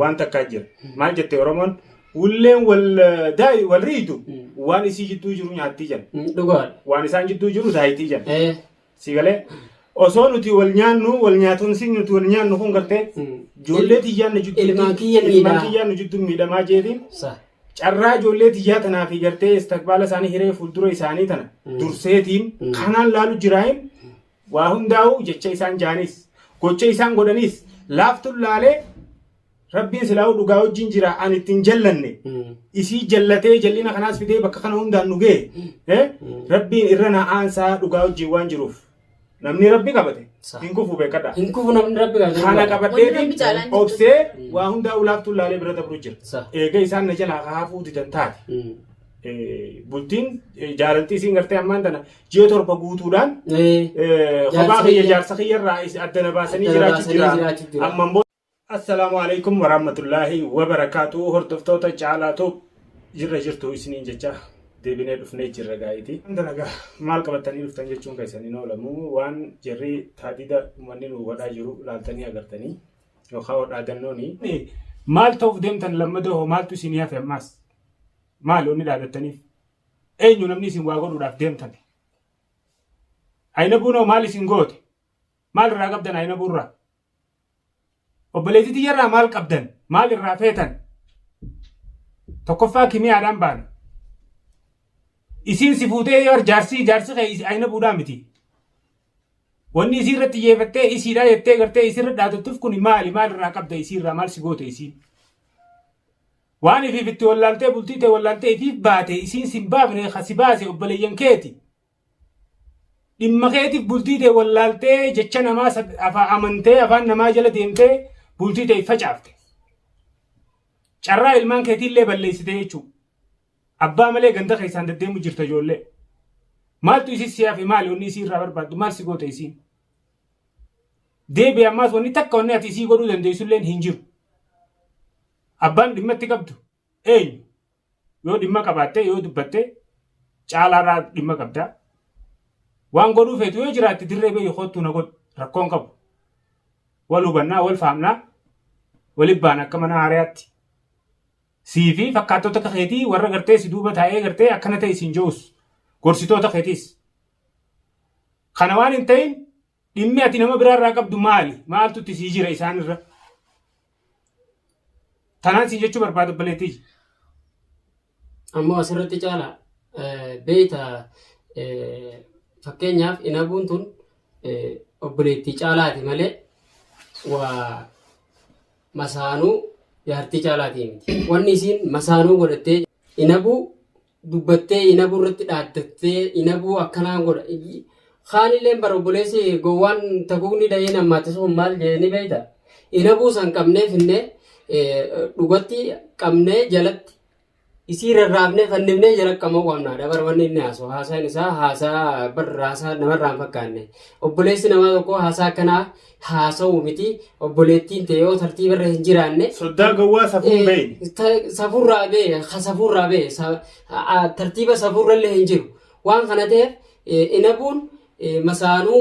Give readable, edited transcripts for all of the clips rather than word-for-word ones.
Waan takkaa jira. Maal jette Oromoon? Ulleen wal daayi wal riitu waan isii jidduu jiru nyaattii jedha. Dhugaadha. Waan isaan jidduu jiru daayitii jedha. Si galee osoo nuti wal nyaannu wal nyaatuun si nuti wal nyaannu kun gartee ijoollee tiyyaan nu jidduu Ilmaan kiyya ilmaan miidhaa. kiyyaan nu jidduu miidhamaa jeetiin Sa. carraa ijoollee tiyyaa tanaa fi gartee istikbaala isaanii hiree fuuldura isaanii tana durseetiin kanaan laalu jiraayin waa hundaa'u jecha isaan jaanis gocha isaan godhanis laaftuun laalee Rabbiin silaa'uu dhugaa wajjin jira ani ittiin jallanne isii jallatee jallina kanaas fidee bakka kana hundaan nu ga'e Rabbiin irra na aansaa dhugaa wajjin waan jiruuf namni Rabbi qabate hin kufu beekadha. Hin kufu namni Rabbi qabate. Kana Wanni Rabbi qabadheetiin caalaan jirtu. obsee waa hundaa ulaaftuun laalee bira dabru jira. Sa. Eega isaan na jalaa kaafuu didan taate. Bultiin jaalaltii isiin gartee ammaan tana ji'a 7 guutuudhaan kophaa kiyya jaarsa kiyya irraa adda na baasanii Adda na jiraachuu baasanii jira. jiraachuu jira. Ammaan booda Assalaamu alaikum warahmatullaahi wabarakaatu hordoftoota Caalaa Tube jirra jirtu isiniin jecha deebinee dhufnee jirra gaa'iti. Dalagaa maal qabattanii dhuftan jechuun keessan hin oolamu waan jarri taadida uummanni nu godhaa jiru laaltanii agartanii yookaan dhaadannooni. Maal ta'uuf deemtan lammada hoo maaltu isinii hafe ammaas maal wanni dhaadattaniif eenyu namni isin waa godhuudhaaf deemtan. Ayinabuun hoo maal isin goote maal irraa qabdan ayinabuurraa? Obboleettii tiyyarraa maal qabdan? Maal irraa feetan? Tokkoffaa kimiyaadhaan baana. Isiin si fuutee yoo jaarsi jaarsi kee ayina buudhaa miti. Wanni isii irratti xiyyeeffattee isiidhaa jettee gartee isirra dhaadattuuf kun maali? Maal irraa qabda isiirraa? Maal si goote isiin? Waan ifiif itti wallaaltee bultii ta'e wallaaltee ifiif baate isiin sin baafne ka si baase obboleeyyan keeti. Dhimma keetiif bultii tee wallaaltee jecha namaa amantee afaan namaa jala deemtee bultii tee facaafte. Carraa ilmaan keetiillee balleessite jechuudha. Abbaa malee ganda keessaan deddeemu jirta ijoollee. Maaltu isii si hafe maali wanni isii irraa barbaaddu maal si goote isiin? Deebi ammaas wanni takka wanni ati isii godhuu dandeessulleen hin jiru. Abbaan dhimma itti qabdu eenyu? Yoo dhimma qabaatte yoo dubbatte caalaarraa dhimma qabda. Waan godhuu feetu yoo jiraatte dirree bahi koottuu na godhu rakkoon qabu. Wal hubannaa wal faamnaa walitti baana akka mana haarayaatti. Sii fi fakkaattota akka keetii warra gartee si duuba taa'ee gartee akkana ta'e siin je'us gorsitoota keetiis. Kana waan hin ta'in dhimmi ati nama biraarraa qabdu maali? Maaltu itti sii jira isaanirra? Tanaan siin jechuu barbaada obboleettii. Ammoo asirratti caala beeyta fakkeenyaaf inabuun tun obboleettii caalaati malee waa masaanuu jaartii caalaatii miti. Wanni isiin masaanuu godhattee inabuu dubbattee inabuu irratti dhaaddattee inabuu akkanaan godha. Kaanilleen bara obboleessi gowwaan taguugni dhahee nammaatti sun maal jedhee ni beekta. Inabuu san qabnee finnee dhugatti qabnee jalatti isii rarraafnee fannifnee jala qamoo qabnaadha. Bara wanni inni haasa'u haasaan isaa haasaa bar haasaa namarraa hin fakkaanne. Obboleessi namaa tokko haasaa akkanaa haasa'u miti obboleettiin ta'e yoo tartiiba irra hin jiraanne. Soddaa gowwaa safuun beeyne. Safuurraa bee safuurraa bee tartiiba safuurrallee hin jiru. Waan kana ta'eef inabuun masaanuu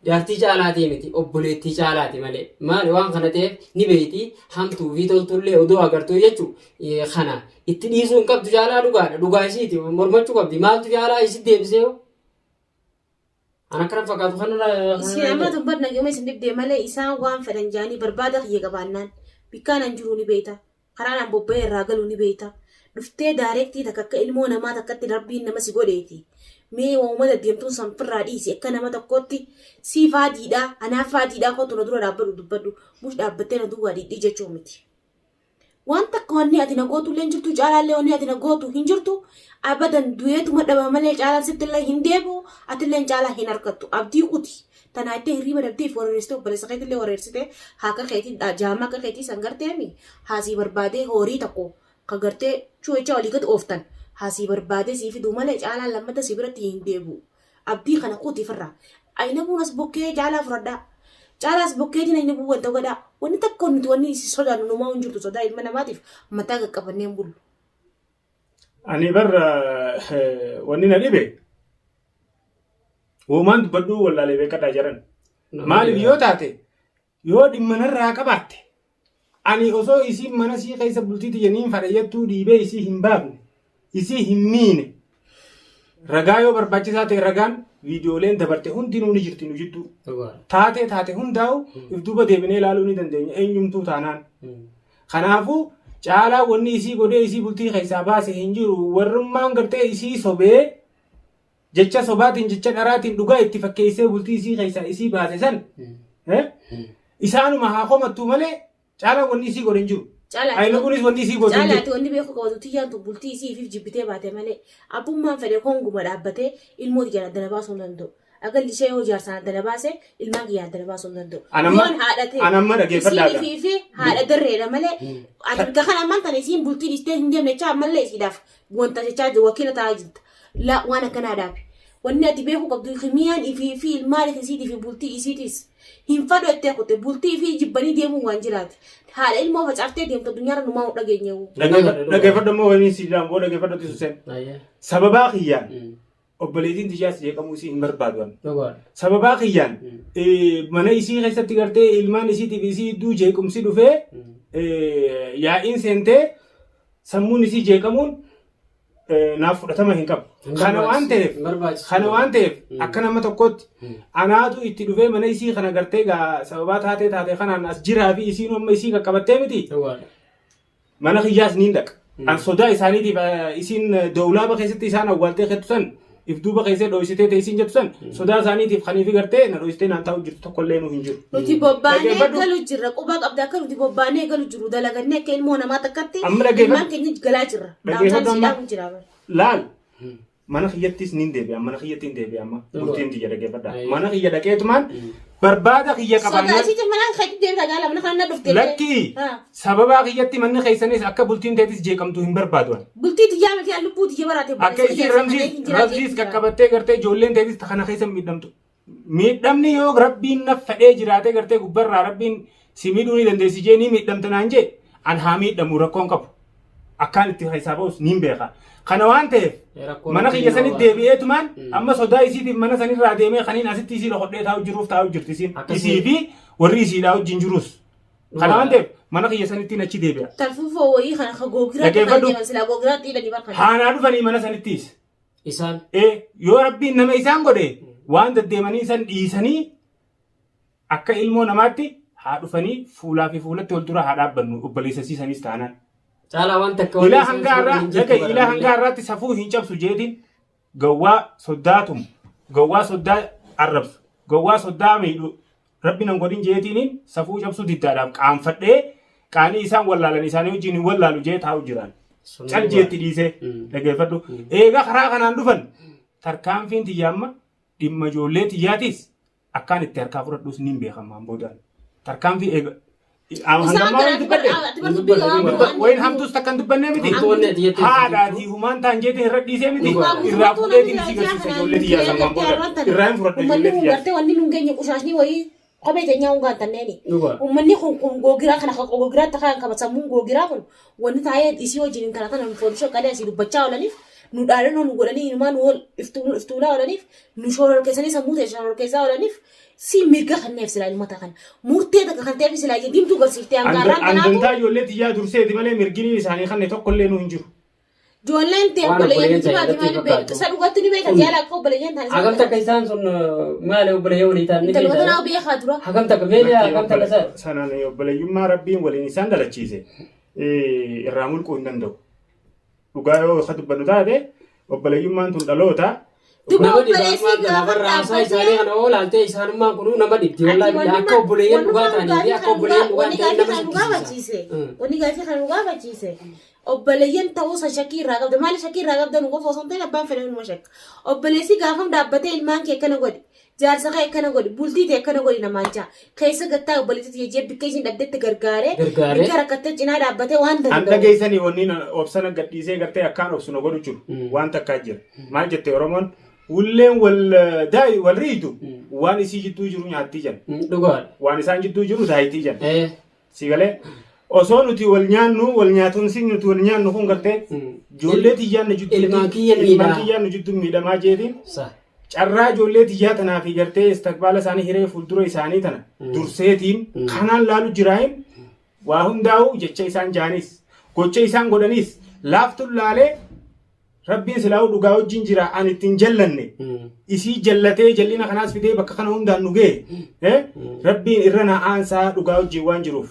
jaartii caalaatii miti obboleettii caalaati malee maali waan kana ta'eef ni beeyti hamtuu fi toltullee odoo agartuu jechuu kana itti dhiisuu hin qabdu caalaa dhugaadha dhugaa isiiti mormachuu qabdi maaltu caalaa isi deebisee hoo an akkana fakkaatu kanarra Isin amma tun bar naguma isin dhibdee malee isaan waan fedhan jaanii barbaada kiyya qabaannaan bikkaan an jiru ni beeyta. Karaan an bobba'ee irraa galu ni beeyta. Dhuftee daareektii takka akka ilmoo namaa takkatti rabbiin nama si godheeti. Mee waanuma deddeemtuun san firraa dhiisi akka nama tokkootti siif haadiidha anaaf haadiidha kootu na dura dhaabbadhu dubbadhu mush dhaabbattee na duwwaa dhidhii jechuu miti. Waan takka wanni ati na gootu illee hin jirtu caalaallee wanni ati na gootu hin jirtu abadan du'eetuma dhaba malee caalaan sitti illee hin deebi'u atillee caalaa hin argattu abdii kuti tanaa itti hirriiba dhabdee if wareersite obboleessa keetillee wareersite haaka keetii jaamaa akka keetii san garteemi haasii barbaadee horii tokko ka gartee chuuchaa olii gad ooftan haasii barbaadee sii fiduu malee caalaan lammata si biratti hin deebi'u Abdii kana kuti firraa. Ayinabuun as bokkee caalaa fudhadhaa. Caalaa as bokkeetiin ayinabuu wanta godhaa. Wanni takka nuti wanni isin sodaannu numaa hin jirtu sodaa ilma namaatiif mataa qaqqabannee hin bullu. Ani bar wanni na dhibe uumaan dubbadhuu wallaalee beekadhaa jiran. Maaliif yoo taate yoo dhimma narraa qabaatte Ani osoo isiin mana sii keessa bultii tiyyaniin fadhayyattuu dhiibee isii hin baafne, isii hin miine. Ragaa yoo barbaachisaa ta'e ragaan viidiyooleen dabarte hundinuu ni jirti nu jidduu. Dhugaadha. Taatee taate hundaa'u if duuba deebinee ilaaluu ni dandeenya eenyumtuu taanaan. Kanaafuu caalaa wanni isii godhee isii bultii keessaa baase hin jiru. Warrummaan gartee isii sobee jecha sobaatiin jecha dharaatiin dhugaa itti fakkeessee bultii isii keessaa isii baase san isaanuma haa komattuu malee caalaa wanni isii godhe hin jiru. Caalaati Ayinabuunis wanni isii godhe hin jiru. Caalaati wanni beeku qabatu tiyyaan tun bultii isii ifiif jibbitee baate malee abbummaan fedhe honguma dhaabbatee ilmoo tiyyaan addana baasuu hin danda'u. Agalli ishee yoo jaarsaan addana baase ilmaan kiyyaan addana baasuu hin danda'u. Yoon haadha ta'e Anamma dhageeffadhaa. isiin ifii fi haadha darreedha malee ati bikka kana ammaan tana isiin bultii dhiistee hin deemne jechaa ammallee isiidhaaf wanta jechaa jiru wakiila ta'aa jirta. Laa waan akkanaa dhaabe. Wanni ati beekuu qabdu himiyaan ifii fi ilmaan isiitii fi bultii isiitiis hin fadhu jettee kutte bultii ifii jibbanii deemuun waan jiraate. Haadha ilmoo facaaftee deemtu addunyaarra numaa hin dhageenye. Dhageeffadhu immoo waliin si jedhamu booda dhageeffadhu itti Ayyee. Sababaa kiyyaan obboleettiin tiyyaas jeeqamuu isii hin barbaadu. ani. Dhugaadha. Sababaa kiyyaan mana isii keessatti gartee ilmaan isiitiif isii hedduu jeequmsi dhufee yaa'iin seentee sammuun isii jeeqamuun naaf fudhatama hin qabu. Kana waan ta'eef Hin barbaachisu. kana waan ta'eef akka nama tokkootti anaatu itti dhufee mana isii kana gartee gaa sababaa taatee taatee kanaan as jiraa fi isiin amma isii qaqqabattee miti Dhugaadha. mana kiyyaas niin dhaqa. An sodaa isaaniitiif isiin dowlaaba keessatti isaan awwaaltee jettu san if duuba keessee dhoysitee ta'e isiin jettu san sodaa isaaniitiif kaniifi gartee na dhoysitee naan taa'u jirtu tokkollee nu hin jiru. Nuti bobbaanee Dhaggeeffadhu. galu jirra. Quba qabda akka nuti bobbaanee galu jiru dalagannee akka ilmoo namaa takkatti Amma dhaggeeffadhu. ilmaan keenya galaa jirra. Dhaggeeffadhu Dhaamsaan amma. siidhaamu jira. Laal mana kiyyattis niin deebi'a mana kiyyatti hin deebi'a amma bultiin tiyya dhaggeeffadha. Ayi. Mana kiyya dhaqeetumaan barbaada kiyya Sodaa qabaannaan isiitiin mana keetti deemta gaala mana kana na dhufte. lakkii sababaa kiyyatti manni keessanis akka bultiin teetis jeeqamtu hin barbaadu. ani. Bultii tiyyaa miti lubbuu tiyya baraate. Akka isiin ramsiis qaqqabattee gartee ijoolleen teetis kana keessa miidhamtu. Miidhamni yoo rabbiin na fedhee jiraatee gartee gubbarraa rabbiin si miidhuu ni dandeessi jee ni miidhamta naan jee an haa miidhamu rakkoon qabu. Akkaan itti keessaa ba'us niin beeka. Kana waan ta'eef Rakkoon mana kiyya rabbiin sanitti nama deebi'eetumaan amma sodaa isiitiif mana sanirraa deemee kaniin asitti isii loqodhee taa'u jiruuf taa'u jirti isiin. Akkasii. Isii fi warri isiidhaa wajjin jirus. Kana waan ta'eef mana kiyya sanittiin achi deebi'a. Talfuufoo wayii kana ka googiraatti kan Dhaggeeffadhu. deeman silaa googiraatti hidhanii barkan. Haanaa dhufanii mana sanittiis. Isaan. Yoo rabbiin nama isaan godhe waan deddeemanii san dhiisanii akka ilmoo namaatti haa dhufanii fuulaa fi fuulatti wal dura haa dhaabbannu obboleessa siisanis taanaan. Caalaa waan takka Ilaa isaan hanga har'aa hin jirtu dhaga'i bara ilaa malee. hanga har'aatti safuu hin cabsu jeetiin gawwaa soddaatumu gawwaa soddaa arrabsu gawwaa soddaa miidhu rabbi nan godhin jeetiin safuu cabsuu diddaadhaaf qaanfadhee qaanii isaan wallaalan isaanii wajjin hin wallaalu jee taa'u jiraan. Sun Cal jeetti dhiisee dhaggeeffadhu. Eegaa karaa kanaan dhufan tarkaanfiin tiyya amma dhimma ijoollee tiyyaatis akkaan itti harkaa fudhadhus niin beekamaan boodaan. Tarkaanfii eega. Isaan Hangammaa kana waan ati dubbadhe. bar dubbii gabaabduu. Wayin hamtuus takka hin dubbannee miti. Hamtuu wanni ati jettee Haadhaatii humaan taan jeetiin irra dhiisee miti. Irraa fuudheetiin isii garsiisa ijoollee tiyyaa sammaan booda. Irraa hin fudhadha Uummanni ijoollee kun tiyyaa. gartee wanni nun geenye qushaashni wayii kophee teenyaa hungaan tanneeni. Dhugaa. Uummanni kun kun googiraa kana kan googiraatti kan qaba sammuun googiraa kun wanni taa'ee isii wajjin intala tana nu foolisoo qalee asii dubbachaa oolaniif nu dhaadannoo nu godhanii inumaa nu wal iftuulaa oolaniif nu shoorol keessanii sammuu ta'e shoorol keessaa oolaniif si mirga kanneef silaa ilmata kana murtee takka kan ta'eef silaa ija diimtuu garsiiftee hanga har'aan kanaatu Andantaa ijoollee tiyyaa durseeti malee mirginiin isaanii kanne tokkollee nu hin jiru. ijoolleen ta'e Waan obboleeyyan obboleeyyan ta'e jibaati irratti maal fakkaatu. beektu isa dhugatti ni beekan jaala akka obboleeyyan ta'an Hagam takka isaan sun maali obboleeyyan walii ta'an ni intaluma tanaa beektaa? beekaa dura. Hagam takka meeshaa hagam takka isa. Sanaan obboleeyyummaa rabbiin waliin isaan dhalachiise irraa mulquu hin danda'u. Dhugaa yoo isa dubbannu taate obboleeyyummaan tun dhaloota. Duba Nama dhibba obboleessi ammaan kana gaafa barra haasaa dhaabbatee isaanii kana oolaaltee isaanummaan kunuu nama dhibdi wallaahi billah akka obboleeyyan dhugaa ta'anii fi akka obboleeyyan dhugaa Wanni ta'an gaafii nama kan nu jibbisiisa. gaafachiise. Wanni gaafii kan nu gaafachiise. Obboleeyyan ta'uusa shakkii irraa qabda. Maali shakkii irraa qabda nu qofa osoo hin ta'in abbaan fedhe numa shakka. Obboleessi gaafam dhaabbatee ilmaan kee akkana godhi. Jaarsa kee akkana godhi. Bultii tee akkana godhi namaan jaa. Keessa gattaa obboleettii tiyya jee bikka isiin dhabdetti gargaaree. Gargaaree. Bikka rakkattee cinaa dhaabbatee waan An danda'u. dhageessanii wanni obsana gadhiisee gartee akkaan obsu na godhu jiru waan takkaa jira. Maal jette Oromoon wulleen wal daayi wal riitu waan isii jidduu jiru nyaattii jedhan. Dhugaadha. Waan isaan jidduu jiru daayitii jedhan. Eh. Si galee osoo nuti wal nyaannu wal nyaatuun si nuti wal nyaannu kun gartee ijoollee tiyyaan nu jidduu Ilmaan kiyya ilmaan miidhaa. kiyyaan nu jidduu miidhamaa jeetiin Sa. carraa ijoollee tiyyaa tanaa fi gartee istikbaala isaanii hiree fuuldura isaanii tana durseetiin kanaan laalu jiraayin Waa hundaa'u jecha isaan jaanis gocha isaan godhanis laaftuun laalee Rabbiin silaa'uu dhugaa wajjin jira, ani ittiin jallanne. Isii jallatee jallina kanaas fidee bakka kana hundaan nu ga'e. Rabbiin irra na aansaa dhugaa wajjin waan jiruuf.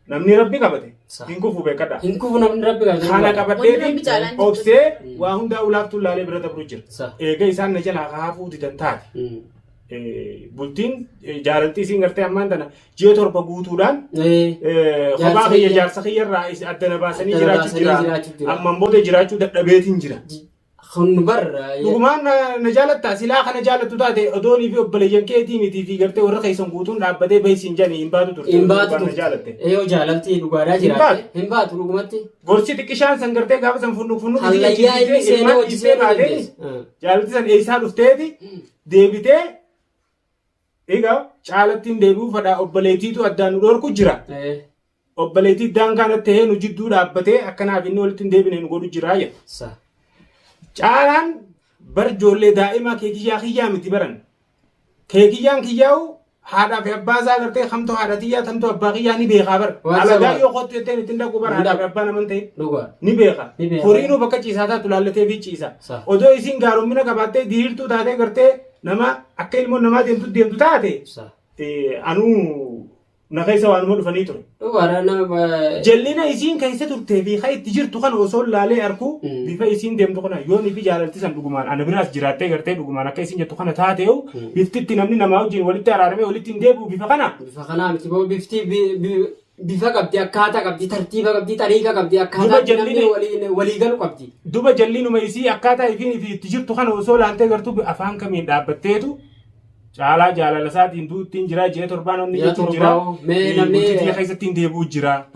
Namni Rabbi qabate hin kufu, beekadha. Hin kufu namni Rabbi qabate. Kana Wanni Rabbi qabadheeti caalaan jirtu. Obsee waa hundaa laaftuun laalee bira dabru jira. Eega isaan na jalaa haafuu didan taate. Bultiin jaalaltii isiin gartee ammaan tana ji'a 7 guutuudhaan kophaa kiyya jaarsa kiyya irraa adda na baasanii Adda na jiraachuu baasanii jira. jiraachuu jira. Ammaan booda jiraachuu dadhabeetiin jira. Kun bar Dhugumaan na jaalattaa? Silaa kana jaalattu taate odoonii fi obboleeyyan keetii mitii fi gartee warra keessan guutuun dhaabbatee bahi siin jedhanii hin baatu turte. Hin baatu Dhugumaan na turte. jaalatte. Yoo jaalaltii dhugaadhaa Hin jiraatte baatu. hin baatu dhugumatti. Gorsi xiqqishaan san gartee gaafa san funnu funnu Hallayyaa inni seenee hojii dhiistee seenuu baatee dandeessa. jaalalti san eessaa dhufteeti deebitee egaa caalattiin deebi'uu fadhaa, obboleettiitu addaan nu dhorku jira. Obboleettii daangaa natti ta'ee nu jidduu dhaabbatee akkanaaf inni walitti hin deebine nu godhu jira jedha. Caalaan bar ijoollee daa'imaa keekiyyaa kiyyaa miti baran. Keekiyyaan kiyyaa'u haadhaa fi abbaa isaa gartee kamtu haadha tiyyaa, kamtu abbaa kiyyaa ni beekaa bar. Waan Alagaa sabaa. yoo kottu jetteen ittiin dhaqu bar, Hin haadhaa fi dhaqu. abbaa naman ta'e. Dhugaa. Ni beeka. Ni beeka. Horiinuu bakka ciisaa taatu laallatee fi ciisa. Odoo isiin gaaromina qabaattee diriirtuu taatee gartee nama akka ilmoon namaa deemtu deemtu taate anuu na keessa waanuma dhufanii ture. Dhugaadha nama. Jallina isiin keessa turtee fi kan itti jirtu kana osoo laalee arkuu bifa isiin deemtu kana yoon fi jaalalti san dhugumaan ana biraas jiraattee gartee dhugumaan akka isiin jettu kana taateewu, bifti itti namni namaa wajjin walitti araaramee walitti hin deebi'u bifa kana. Bifa kanaa miti boo, bifti bifa qabdi, akkaataa qabdi, tartiiba qabdi, xariiqa qabdi, akkaataa Duba itti namni walii galu qabdi. Duba jallinuma isii akkaataa ifiin fi itti jirtu kana osoo laaltee gartuu afaan kamiin dhaabbatteetu caalaa jaalala isaatiin duuttiin jira, ji'a 7n onni Ji'a jechuun jira. torbaa mee namni Bultii keessatti hin deebi'u jira.